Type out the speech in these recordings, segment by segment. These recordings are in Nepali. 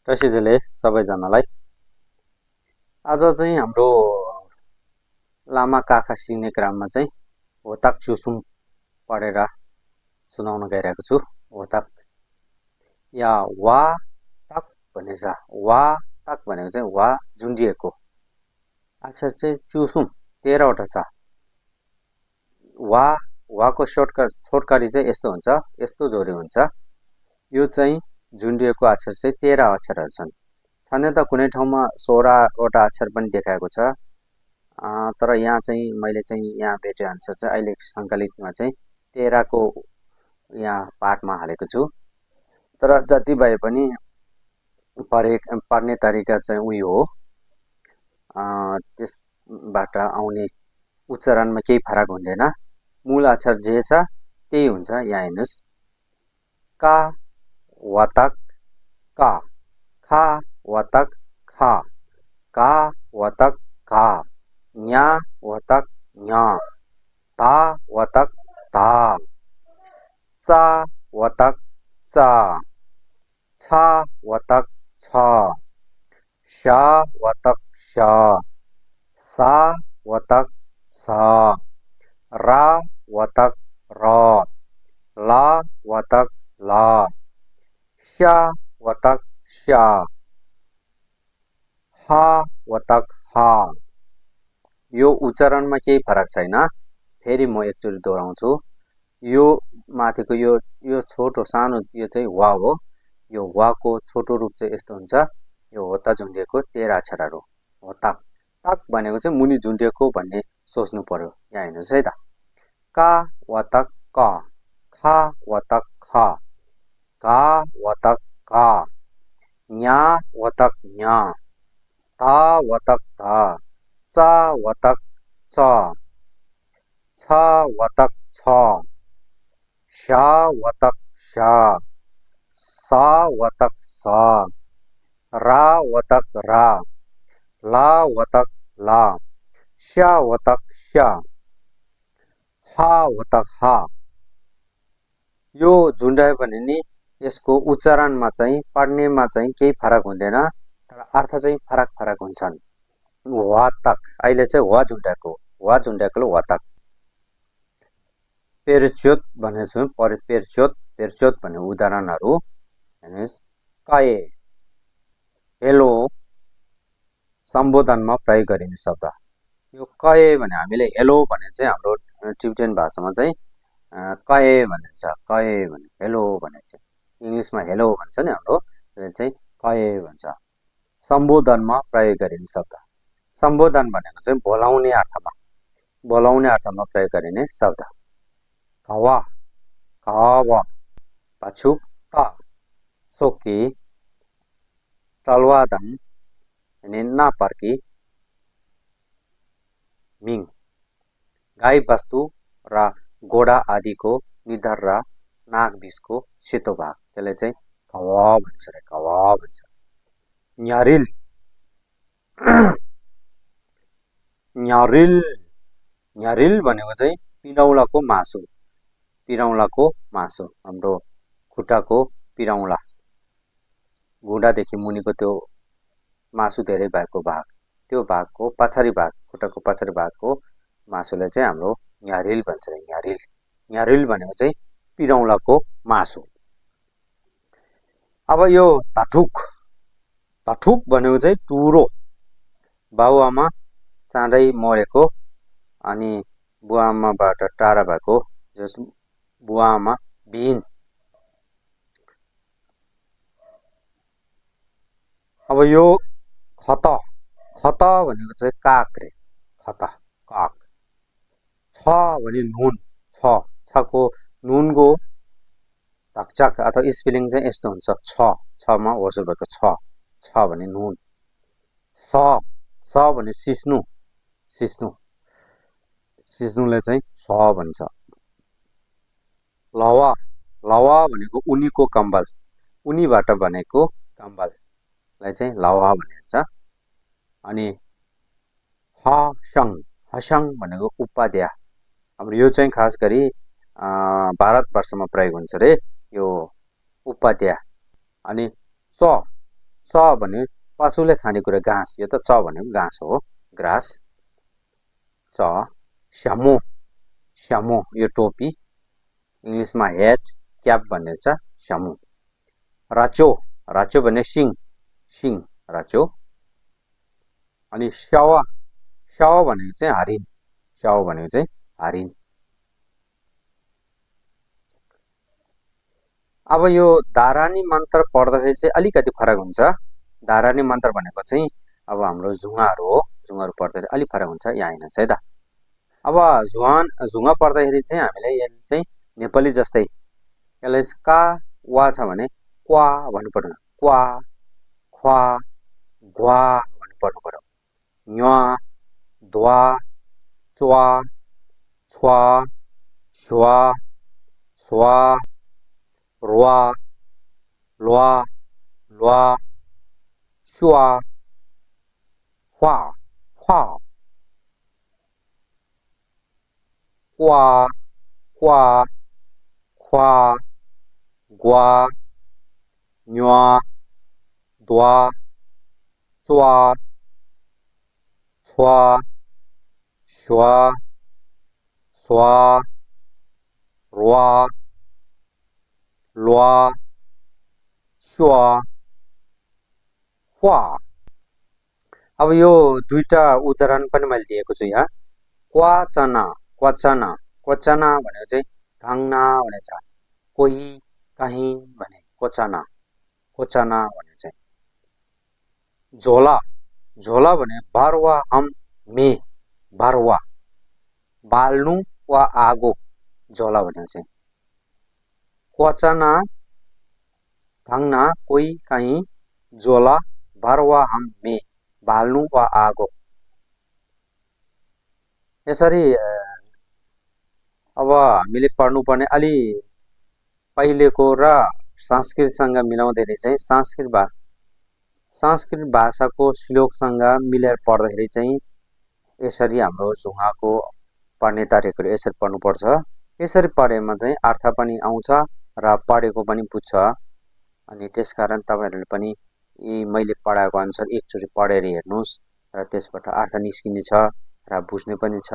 रसिदले सबैजनालाई आज चाहिँ हाम्रो लामा काखा सिक्ने क्रममा चाहिँ होताक चुसुम पढेर सुनाउन गइरहेको छु। होताक या वा ताक भन्ने छ। वा ताक भनेको चाहिँ वा झुन्डिएको अक्षर चाहिँ चुसुम 13 वटा छ। वाको छोटकरी चाहिँ यस्तो हुन्छ, यस्तो जोडी हुन्छ। यो चाहिँ झुन्डिएको अक्षर चाहिँ 13 अक्षरहरू छन्। छन त कुनै ठाउँमा 16 वटा अक्षर पनि देखाएको छ। तर यहाँ चाहिँ मैले चाहिँ यहाँ भेटे अनुसार चाहिँ अहिले सङ्कलितमा चाहिँ 13 को यहाँ पाठमा हालेको छु। तर जति भए पनि पढ्ने तरिका चाहिँ उयो हो। त्यसबाट आउने उच्चारणमा केही फरक हुँदैन। मूल अक्षर जे छ त्यही हुन्छ। यहाँ हेर्नुस्, का वतक का, खा वतक खा, का वतक का, न्या वतक न्या, ता वतक ता, चा वतक चा, छा वतक छ, शा वतक शा, सा वतक सा, रा वतक रा, ला वतक ला, शा वतक शा, हा वतक हा। यो उच्चारणमा केही फरक छैन। फेरि म एकचोटि दोहोऱ्याउँछु। यो माथिको यो छोटो सानो यो चाहिँ वा हो। यो वाको छोटो रूप चाहिँ यस्तो हुन्छ। यो होता झुन्डिएको 13 अक्षरहरू हो। ताक ताक भनेको चाहिँ मुनि झुन्डिएको भन्ने सोच्नु पर्यो। यहाँ हेर्नुहोस् है त, का वतक का, खा वतक खा, का वतक का, न्या वतक न्या, ता वतक ता, चा वतक चा, छ वतक छ, शा वतक शा, सा वतक सा, रा वतक रा, ला वतक ला, शा वतक शा, हा वतक हा। यो झुन्डायो भने नि यसको उच्चारणमा चाहिँ पढ्नेमा चाहिँ केही फरक हुँदैन, तर अर्थ चाहिँ फरक हुन्छन्। वातक अहिले चाहिँ वा झुन्ड्याएकोले वातक। पेरच्योत भनेको छु। पेरच्योत भन्ने उदाहरणहरू हेर्नुहोस्। कए हेलो सम्बोधनमा प्रयोग गरिने शब्द। यो कए भने हामीले हेलो भने चाहिँ हाम्रो टिबेटन भाषामा चाहिँ कए भनिन्छ। कए भने हेलो भने चाहिँ इङ्ग्लिसमा हेलो भन्छ नि हाम्रो, त्यसले चाहिँ कए भन्छ। सम्बोधनमा प्रयोग गरिने शब्द। सम्बोधन भनेको चाहिँ बोलाउने अर्थमा प्रयोग गरिने शब्द। कवा कावा, पछु ता, सोकी, टलवादन यानी नापर्की, मिङ, गाई बस्तु र घोडा आदिको निधार र नाक बिचको सेतो भाग, त्यसले चाहिँ कवा भन्छ रे, कवा भन्छ। न्यारिल न्यारिल भनेको चाहिँ पिरौलाको मासु, हाम्रो खुट्टाको पिरौला, घुँडादेखि मुनिको त्यो मासु धेरै भएको भाग, त्यो भागको पछाडि भाग, खुट्टाको पछाडि भागको मासुलाई चाहिँ हाम्रो न्यारिल भन्छ। न्यारिल भनेको चाहिँ पिरौलाको मासु। अब यो तठुक भनेको चाहिँ टुरो, बाबुआमा चाँडै मरेको अनि बुवाआमाबाट टाढा भएको जस बुवाआमा बिन। अब यो खत भनेको चाहिँ काग रे, खत काग। छ भने नुन, छको नुनको धकचक अथवा स्पेलिङ चाहिँ यस्तो हुन्छ। छमा होसो भएको छ भने नुन। स भने सिस्नुले चाहिँ स भन्छ। लवा भनेको उनीको कम्बल, उनीबाट बनेको कम्बललाई चाहिँ लवा भनिन्छ। अनि हसङ भनेको उपाध्याय। हाम्रो यो चाहिँ खास गरी भारतवर्षमा प्रयोग हुन्छ रे यो उपाध्याय। अनि च भने पशुले खानेकुरा घाँस, यो त च भनेको घाँस हो, ग्रास। च स्यामो, स्यामो यो टोपी, इङ्ग्लिसमा हेड क्याप भन्ने छ, स्यामो। राचो, राचो भने सिङ, सिङ राचो। अनि स्यावा, स्यावा भनेको चाहिँ हरिण, स्यावा भनेको चाहिँ हरिण। अब यो धारानी मन्त्र पढ्दाखेरि चाहिँ अलिकति फरक हुन्छ। धारानी मन्त्र भनेको चाहिँ अब हाम्रो झुङाहरू हो, झुङाहरू पढ्दाखेरि अलिक फरक हुन्छ, यहाँ हेर्नुहोस् है त। अब झुङा पढ्दाखेरि चाहिँ हामीले यसले चाहिँ नेपाली जस्तै यसलाई का वा छ भने क्वा भन्नु पर्दैन, क्वा ख्वा ग्वा भन्नु पर्नु पर्यो। न्वा द्वा च्वा छ्वा स्वा स्वा र्वा ल्वा ल्वा स्वा ख्वा ख्वा क्वा क्वा ख्वा ग्वा न्वा द्वा च्वा छ्वा स्वा स्वा र्वा ल्वा स्वा ख्वा। अब यो दुईटा उदाहरण पनि मैले दिएको छु यहाँ। क्वाचना, क्वचना, क्वचना भनेको चाहिँ घाङ्ना भने छ, कोही कहीँ भने क्वचना, क्वचना भने चाहिँ। झोला, झोला भने बारवा हम मे, बारवा बाल्नु वा आगो, झोला भनेको चाहिँ। क्वचना घाङ्ना कोही कहीँ, झोला बारवा हम मे, बाल्नु वा आगो। यसरी अब हामीले पढ्नुपर्ने अलि पहिलेको र संस्कृतसँग मिलाउँदाखेरि चाहिँ संस्कृत भाषाको श्लोकसँग मिलाएर पढ्दाखेरि चाहिँ यसरी हाम्रो झुङाको पढ्ने तरिकाहरू यसरी पढ्नुपर्छ। यसरी पढेमा चाहिँ अर्थ पनि आउँछ र पढेको पनि बुझ्छ। अनि त्यसकारण तपाईँहरूले पनि यी मैले पढाएको अनुसार एकचोटि पढेर हेर्नुहोस् र त्यसबाट अर्थ निस्किने छ र बुझ्ने पनि छ।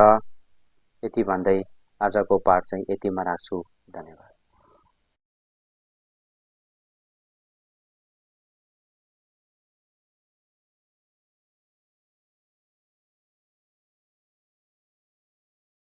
यति भन्दै आजको पाठ चाहिँ यतिमा राख्छु। धन्यवाद।